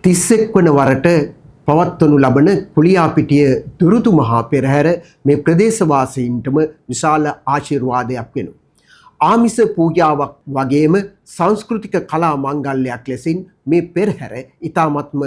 31 වන වරට පවත්වනු ලබන කුලියාපිටිය දුරුතු මහා පෙරහැර මේ ප්‍රදේශවාසීන්ටම විශාල ආශිර්වාදයක් වෙනවා. ආමිස පූජාවක් වගේම සංස්කෘතික කලා මංගල්‍යයක් ලෙසින් මේ පෙරහැර ඉතාමත්ම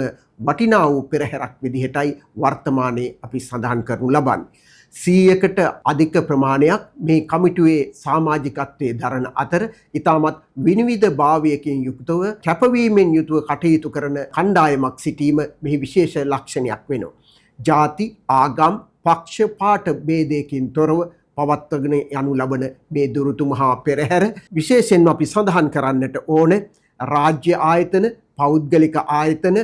වටිනා වූ පෙරහැරක් විදිහටයි වර්තමානයේ අපි සඳහන් කරනු ලබන්නේ. 100කට අධික ප්‍රමාණයක් මේ කමිටුවේ සමාජිකත්වයේ දරන අතර ඉතාමත් විනිවිද භාවයකින් යුක්තව කැපවීමෙන් යුතුව කටයුතු කරන කණ්ඩායමක් සිටීම මෙහි විශේෂ ලක්ෂණයක් වෙනවා. ජාති, ආගම්, පක්ෂ, පාට භේදයකින් තොරව පවත්වගෙන යනු ලබන මේ දුරුතු මහා පෙරහැර විශේෂයෙන්ම අපි සඳහන් කරන්නට ඕන රාජ්‍ය ආයතන, පෞද්ගලික ආයතන,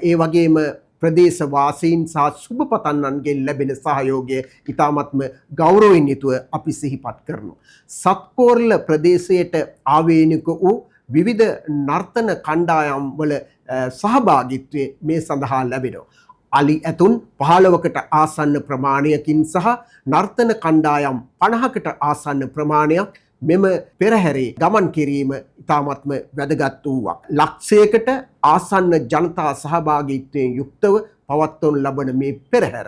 ඒ වගේම ප්‍රදේශ වාසීන් සහ සුබපතන්නන්ගෙන් ලැබෙන සහයෝගය ඉතාමත්ම ගෞරවයෙන් යුතුව අපි සිහිපත් කරනවා. සත්කෝරළ ප්‍රදේශයට ආවේනික වූ විවිධ නර්තන කණ්ඩායම් වල සහභාගිත්වය මේ සඳහා ලැබෙනවා. අලි ඇතුන් 15කට ආසන්න ප්‍රමාණයකින් සහ නර්තන කණ්ඩායම් 50කට ආසන්න ප්‍රමාණයක් මෙම පෙරහැරේ ගමන් කිරීම ඉතාමත්ම වැදගත් වූවක්. ලක්ෂයකට ආසන්න ජනතා සහභාගීත්වයෙන් යුක්තව පවත්වනු ලබන මේ පෙරහැර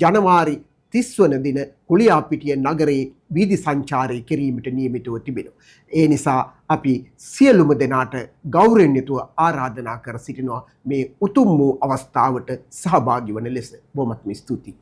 ජනවාරි 30 වන දින කුලියාපිටිය නගරයේ වීදි සංචාරය කිරීමට නියමිතව තිබෙනවා. ඒ නිසා අපි සියලුම දෙනාට ගෞරවයෙන් යුතුව ආරාධනා කර සිටිනවා මේ උතුම් වූ අවස්ථාවට සහභාගී වන ලෙස. බොහොමත්ම ස්තුතියි.